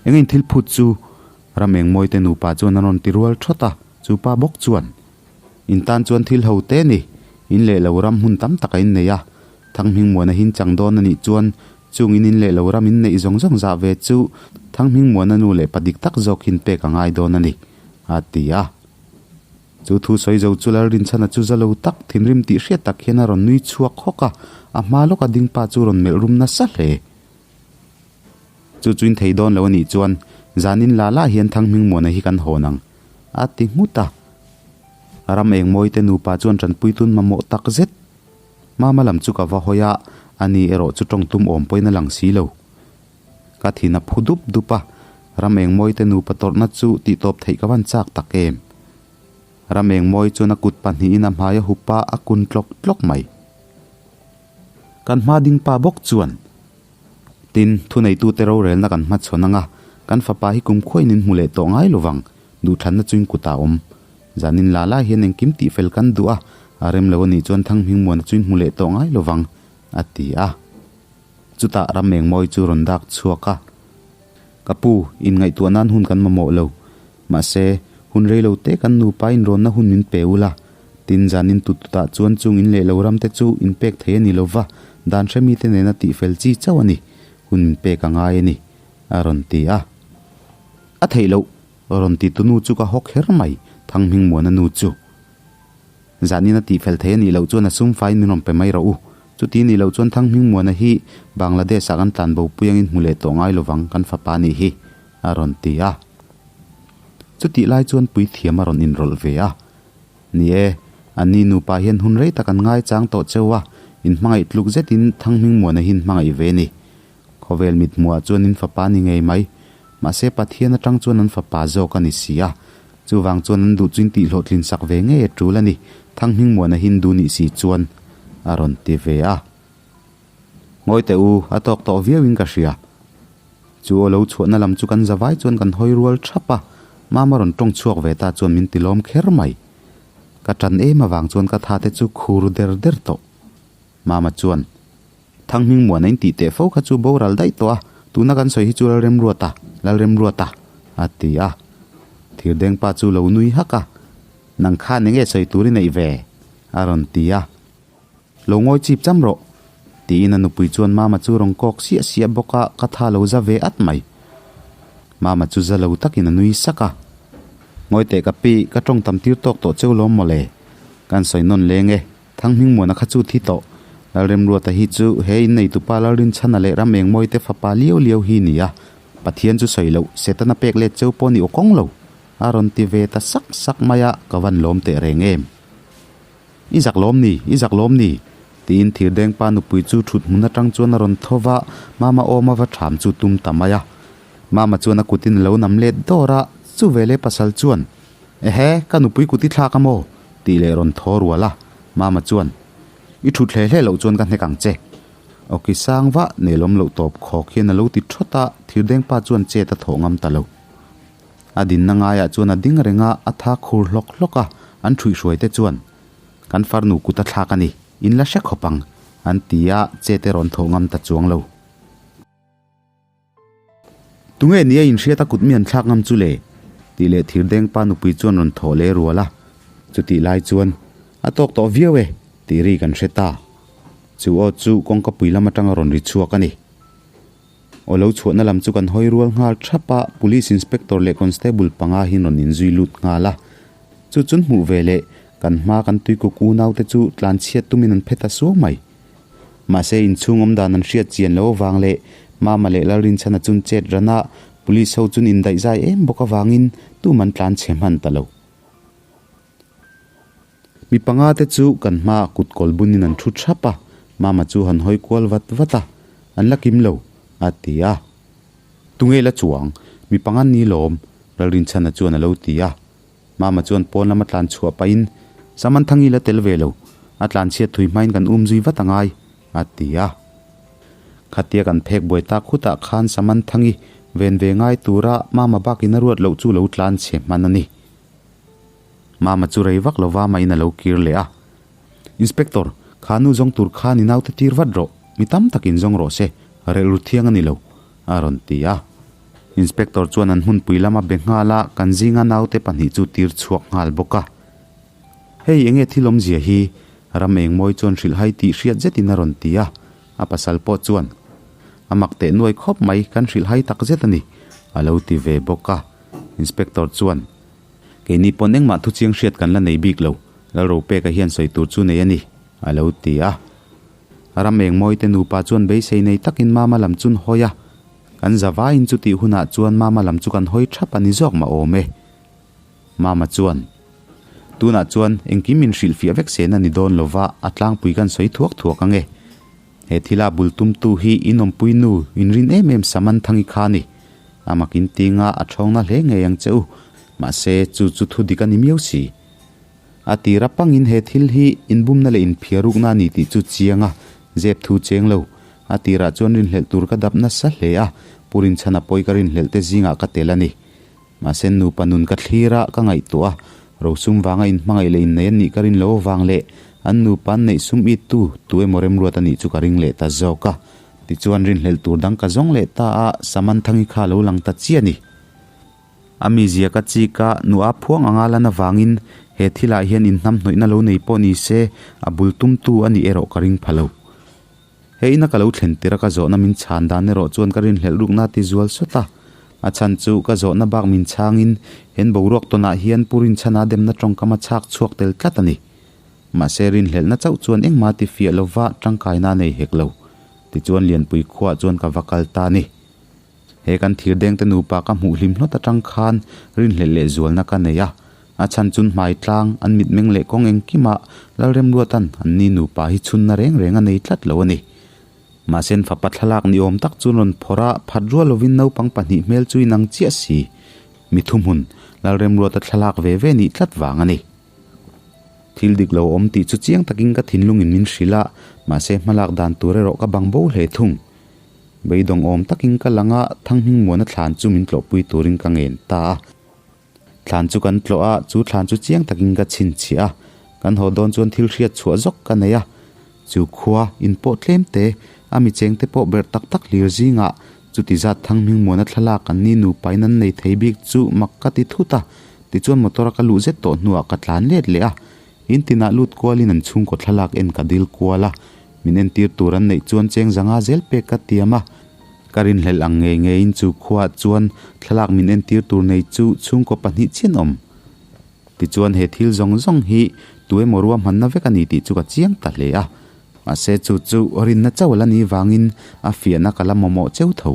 Engin thil phut chu ram engmawi te nupa chuan an rawn ti rual thawt a, chu pa bawk chuan, In tan chuan thil ho te ni, in leh lo ram hmun tam tak a innei a, Thanghmingmuana hin chang dawn a nih chuan chung in in leh lo ram in neih zawng zawng zah ve chu Thanghmingmuana nu leh pa dik tak zawk hin pek a ngai dawn a ni, a ti a. Chu thu sawi zo chu Lalrinchhana chu za lo tak, thinrim tih hriat tak hian a rawn nui chhuak hawk a, a hma lawka ding pa chu rawn melh rum nasa hle. Chu chuin thei dawn lo a nih chuan zanin la la hian Thanghmingmuana hi kan hawn ang, a ti nghut a. Ram engmawi te nupa chuan tanpui tun mamawh tak zet. Mama lam chu ka va hawi a, ani erawh chu tawng tum awm pawhin a lang si lo. Ka thin a phu dup dup a, ram engmawi te nupa tawrhna chu tihtawp theih ka van chak tak em. Ram engmawi chuan a kut pahnihin a hmai a hup a, a kun tlawk tlawk mai. Kan hma ding pa bawk chuan. Tin, thuneitute rorelna kan hmachhawn anga, kan fapa hi kumkhuain in hmu leh tawh ngai lovang, duhthlanna chu in kutah a awm. Zanin la lai hian engkim tihfel kan duh a, a rem lo a nih chuan Thanghmingmuana chu in hmu leh tawh ngai lovang, a ti a. Chutah Ramengmawi chu rawn dak chhuak a, Ka pu, inngaihtuah nan hun kan mamawh lo. Mahse, hun rei lo te kan nupa inrawnna hun min pe ula. Tin, zanin tut tutah chuan chung in leh lo ram te chu inpek thei a ni lo va, dan hre mite nena tihfel chi chauh a ni. Hun min pek a ngai a ni. A rawn ti a. A theih loh, rawn ti tu nu chu ka haw kher mai, Thanghmingmuana nu chu. Zanin a tihfel thei a nih loh chuan a sum faiin min rawn pe mai rawh u. Chuti nih loh chuan Thanghmingmuana hi Bangladesh ah kan tlan bo pui angin hmu leh tawh ngai lovang kan fapa nih hi, a rawn ti a. Chutih lai chuan puithiam a rawn inrawlh ve a. Ni e, anni nupa hian hun rei tak an ngaichang tawh cheu a, inhmangaih tluk zetin Thanghmingmuana hi inhmangaih ve ni. Khawvel mithmuhah chuan in fapa ni ngei mai. Mahse Pathian atang chuan an fapa zawk a ni si a. Chuvang chuan an duh chu in tihhlawhtlin sak ve ngei a tul a ni, Thanghmingmuana Hindu nih si chuan a rawn ti ve a. Ngawi teh u, a tawk tawh viau in ka hria. Chu aw lo chhuahna lam chu kan zavai chuan kan hawi rual thap a, Mama rawn tawng chhuak ve ta chuan min ti lawm kher mai. Ka tan em avang chuan ka tha te chu khur der der tawh. Mama chuan, Thanghmingmuana in tih teh fo kha chu boral daih tawh a, tuna kan sawi hi chu Lalremruata, Lalremruata, a ti a. Thirdengpa chu lo nui hak a, Nang khan enge sawi tur i neih ve? a rawn ti a. Lo ngawi chip cham rawh, tiin a nupui chuan Mama chu rawn kawk siah siah bawk a, ka tha lo za ve at mai. Mama chu za lo takin a nui sak a. Ngawi teh ka pi, ka tawng tam tir tawk tawh cheu lawm mawle. Kan sawi nawn leng e. Thanghmingmuana kha chu thi tawh. Lalremruata hi chu he in neitupa Lalrinchhana leh ram engmawi te fapa liau liau hi ni a, Pathian chu sawi loh, Setana pek let cheu pawh ni aw kawng lo, a rawn ti ve ta sak sak mai a, ka van lawm teh reng em. I zak lawm ni, i zak lawm ni, tiin Thirdengpa nupui chu thut hmun atang chuan a rawn tho va, Mama awm a va tham chu tum ta mai a. Mama chuan a kutin a lo nam let dawr a, chu veleh pasal chuan, Ehe, ka nupui kut i thlak a maw? tih leh rawn thaw rual a, Mama chuan, I thut hle hle loh chuan ka hnek ang che. Awki sang vah nelawm loh tawp khawk hian a lo ti thawt a, Thirdengpa chuan chet a thawh ngam ta lo. A dinna ngaiah chuan a ding reng a, a tha khur hlawk hlawk a, an ṭhuihhruai te chuan, Kan farnu kut a thlak a ni, in la hre khawp ang, an ti a, chet e rawn thawh ngam ta chuang lo. Tunge nia inhriat a kut mi an thlak ngam chu le? tih leh Thirdengpa nupui chuan rawn thawh leh rual a. Chutih lai chuan, A tawk tawh viau e, tih ri kan hre ta. Chu aw chu kawngka pui lam atanga rawn ri chhuak a ni. Aw lo chhuahna lam chu kan hawi rual nghal thap a, Police Inspector leh Constable panga hian rawn inzui lut nghal a. Chu chun hmuh ve leh kan hma kan tuikuk unaute chu tlanchhiat tumin an phe ta suau mai. Mahse inchhung awm dan an hriat chian lo avang leh Mama leh Lalrinchhana chun chet ran a, Police ho chun indaih zai em bawk avangin tum an tlan chhe hman ta lo. Mi panga te chu kan hmaah kut kawl bunin an thu thap a, Mama chu han hawi kual vat vat a, An la kim lo, a ti a. Tunge la chuang, mi panga ni lawm, Lalrinchhana chuan a lo ti a. Mama chuan pawn lama tlan chhuah pahin, Samanthangi la tel ve lo, a tlan chhiat thui hmain kan um zui vat angai, a ti a. Khatia kan phek buai tak khutah khan Samanthangi ven ve ngai tura Mama bakin a ruat loh chu lo tlan chhe hman a ni. Mama chu rei vak lova mahin a lo kir leh a. Inspector, kha nu zawng tur khan i naute tir vat rawh, mi tam takin zawng rawh se, relh ru thiang a ni lo, a rawn ti a. Inspector chuan an hmunpui lama be nghal a, kan zinga naute pahnih chu tir chhuak nghal bawk a. Hei enge thil awmzia hi? Ram engmawi chuan hrilhhai tih hriat zetin a rawn ti a, a pasal pawh chuan, A mak teh nuai khawp mai, kan hrilhhai tak zet a ni, a lo ti ve bawk a. Inspector chuan, Keini pawn engmah thuchiang hriat kan la nei bik lo, Lalropeka hian sawi tur chu nei a ni, a lo ti a. Ram engmawi te nupa chuan beisei nei takin Mama lam chun hawi a, kan zavaiin chutih hunah chuan Mama lam chu kan hawi thap a ni zawk mah awm e. Mama chuan, Tunah chuan engkim min hrilhfiah vek sen a ni dawn lova, a tlangpui kan sawi thuak thuak ang e. He thila bul tumtu hi in awmpui nu inrin em em Samanthangi kha a ni. A makin tinga a thawngna hle ngei ang che u, mahse chu chu thu dik a ni miau si. A tir apangin he thil hi inbumna leh inphiarukna a ni tih chu chiang a, zep thu cheng lo. A tirah chuan rinhlelh tur ka dap nasa hle a, Pu Rinchhana pawi ka rinhlelh te zingah ka tel a ni. Mahse nupa nun ka thlir a, ka ngaihtuah a, rosum vanga inhmangaih leh innei an nih ka rin lo avang leh an nupa an neih sum it tu tu emaw remruat a nih chu ka ring leh ta zawk a. Tichuan rinhlelh tur dang ka zawng leh ta a, Samanthangi kha a lo lang ta chiah a ni. A mizia ka chik a, nu a phuang anga lan avangin he thilah hian inhnamhnawihna lo nei pawh ni se, a bul tumtu a nih erawh ka ring pha lo. He ina ka lo thlen tir a ka zawhna min chhan dan erawh chuan ka rinhlelh rukna a ti zual sawt a. A chhan chu ka zawhna bak min chhangin hen boruak tawnah hian Pu Rinchhana demna tawngkam a chhak chhuak tel tlat a ni. Mahse rinhlelhna chauh chuan engmah ti fiah lova tangkaina a nei hek lo. Tichuan Lianpui khuaah chuan ka va kal ta a ni. He kan thirdengte nupa ka hmuh hlim hlawt atang khan rinhlelh leh zualna ka nei a. A chhan chun hmai tlang, an mitmeng leh kawng engkimah Lalremruatan anni nupa hi chhunna reng reng a nei tlat lo a ni. Mahse an fapa thlalak ni awm tak chu rawn phawrh a, phat rual lovin naupang pahnih hmel chu inang chiah si. Mi thuhmun, Lalremruata thlalak ve ve nih tlat vang a ni. Thil dik lo awm tih chu chiang takin ka thinlungin min hrilh a, mahse hmalak dan tur erawh ka bang bo hle thung. Beidawng awm takin ka lang a, Thanghmingmuana thlan chu min tlawhpui turin ka ngen ta a. Thlan chu kan tlawh a, chu thlan chu chiang takin ka chhinchhiah a. Kan haw dawn chuan thil hriat chhuah zawk ka nei a. Chu khua, in pawh tlem te, a mi cheng te pawh berh tak tak hlir zingah chuti zat Thanghmingmuana thlalak an ni nupain an nei thei bik chu mak ka ti thut a. Tichuan motor a ka luh zet tawh hnuah ka tlan let leh a. In tinah lut kualin an chhungkaw thlalak en ka dil kual a. Min entir tur an neih chuan cheng zanga zel pek ka tiam a, ka rinhlelh ang ngei ngeiin chu khuaah chuan thlalak min entir tur nei chu chhungkaw pahnih chian awm. Tichuan he thil zawng zawng hi tu emaw ruahmanna vek a ni tih chu ka chiang ta hle a, mahse chu chu rinna chauh a la nih vangin a fiahna ka la mamawh cheu tho.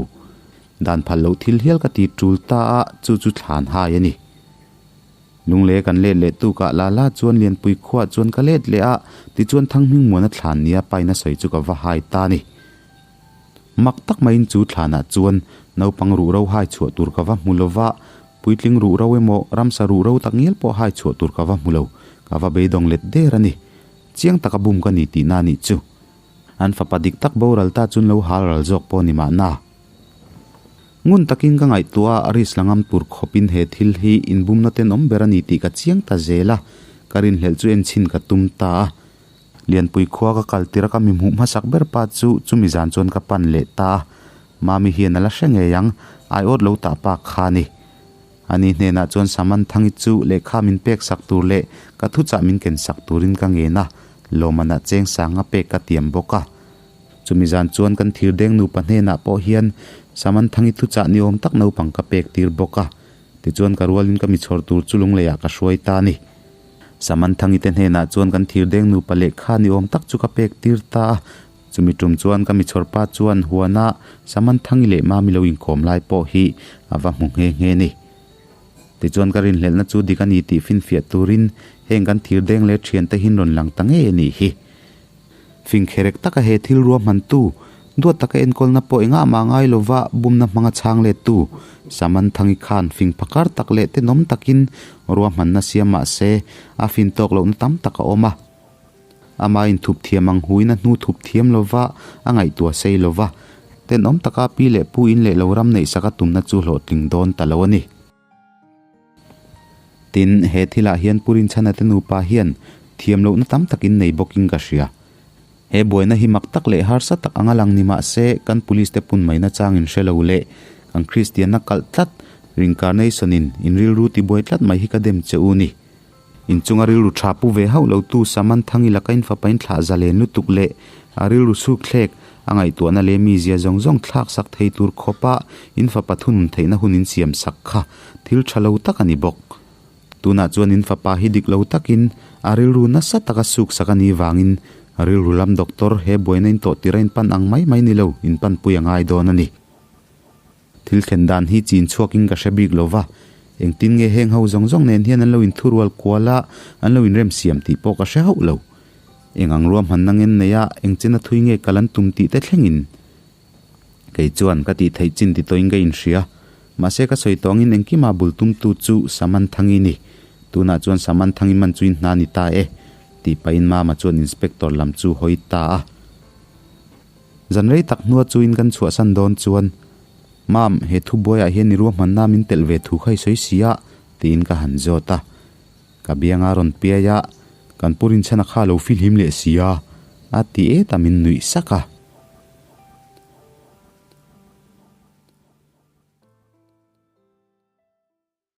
Dan phal loh thil hial ka ti tul ta a, chu chu thlan hai a ni. Lungle kan let leh tukah la la chuan Lianpui khuaah chuan ka let leh a, tichuan Thanghmingmuana thlan nia paina sawi chu ka va hai ta a ni. Mak tak maiin chu thlanah chuan naupang ruh ro hai chhuah tur ka va hmu lo va, puitling ruh ro emaw ramsa ruh ro tak ngial pawh hai chhuah tur ka va hmu lo, ka va beidawng let der a ni. Chiang taka bum ka ni tihna a nih chu. An fapa dik tak boral ta chuan lo hal ral zawk pawh ni mahna. Ngun takin ka ngaihtuah a, risk la ngam tur khawpin he thil hi inbumna tenawm ber a ni tih ka chiang ta zel a, ka rinhlelh chu enchhin ka tum ta a. Lianpui khua ka kal tir a ka mi hmuh hmasak ber pa chu chumi zan chuan ka pan leh ta a, Mami hian a la hre ngei ang, aiawt lo tah pa kha a ni. Ani hnenah chuan Samanthangi chu lehkha min pek sak tur leh ka thuchah min ken sak turin ka ngen a, lawmmanah cheng sanga pek ka tiam bawk a. Chumi zan chuan kan thirdeng nupa hnenah pawh hian Samanthangi thuchah ni awm tak naupang ka pek tir bawk a, tichuan ka rualin ka mi chhawr tur chu lungleiah ka hruai ta a ni. Samanthangi te hnenah chuan kan thirdeng nupa lehkha ni awm tak chu ka pek tir ta a, chumi tum chuan ka mi chhawr pa chuan huana Samanthangi leh Mami lo inkawm lai pawh hi a va hmu nghe nghe ni. Tichuan ka rinhlelhna chu dik a ni tih finfiah turin heng kan thirdeng leh thiante hin rawn lang ta ngei a nih hi. Fingkherek taka he thil ruahmantu, duat taka enkawlna pawh engah mah ngai lova bumna hmanga chhang lettu Samanthangi khan fing phakar tak leh tenawm takin ruahmanna siam mah se a fin tawk lohna tam tak a awm a. Ama inthup thiam ang huin a hnu thup thiam lova a ngaihtuah sei lova, tenawm taka pi leh pu in leh lo ram neihsak a tumna chu hlawhtling dawn ta lo a ni. Tin, he thilah hian Pu Rinchhana te nupa hian thiam lohna tam takin nei bawkin ka hria. He buaina hi mak tak leh harsa tak anga lang ni mah se, kan police te pun maina changin hre lo leh kan Kristianna kalh tlat, reincarnation-in in rilru tibuai tlat mai hi ka dem che u ni. Inchunga rilru tha pu ve hauh lotu Samanthangi laka in fapa in thlah zalen lutuk leh a rilru chhuk thlek a ngaihtuahna leh mizia zawng zawng thlak sak thei tur khawpa in fapa thunun theihna hun in siam sak kha thil tha lo tak a ni bawk. Tunah chuan in fapa hi dik lo takin a rilru nasa taka suk sak a nih vangin rilru lam doctor he buaina in tawh tir a in pan ang mai mai ni lo in panpui a ngai dawn a ni. Thil thlen dan hi chin chhuakin ka hre bik lo va, engtin nge heng ho zawng zawng nen hian an lo inthurual kual a, an lo inremsiam tih pawh ka hre hauh lo. Eng ang ruahmanna ngen nei a, eng chena thui nge kal an tum tih te thlengin kei chuan ka tih theih chin ti tawhin ka inhria. Mahse ka sawi tawh angin engkima bul tumtu chu Samanthangi ni. Tunah chuan Samanthangi man chu in hna ni ta e, tih pahin Mama chuan Inspector lam chu hawi ta a. Zan rei tak hnua chuin kan chhuahsan dawn chuan, Mam, he thubuaiah hian i ruahmanna min telh ve thu kha i sawi si a, tiin ka han zawt a. Ka bianga rawn piai a, kan pu Rinchhana kha a lo fihlim leh si a, a ti et a min nuih sak a.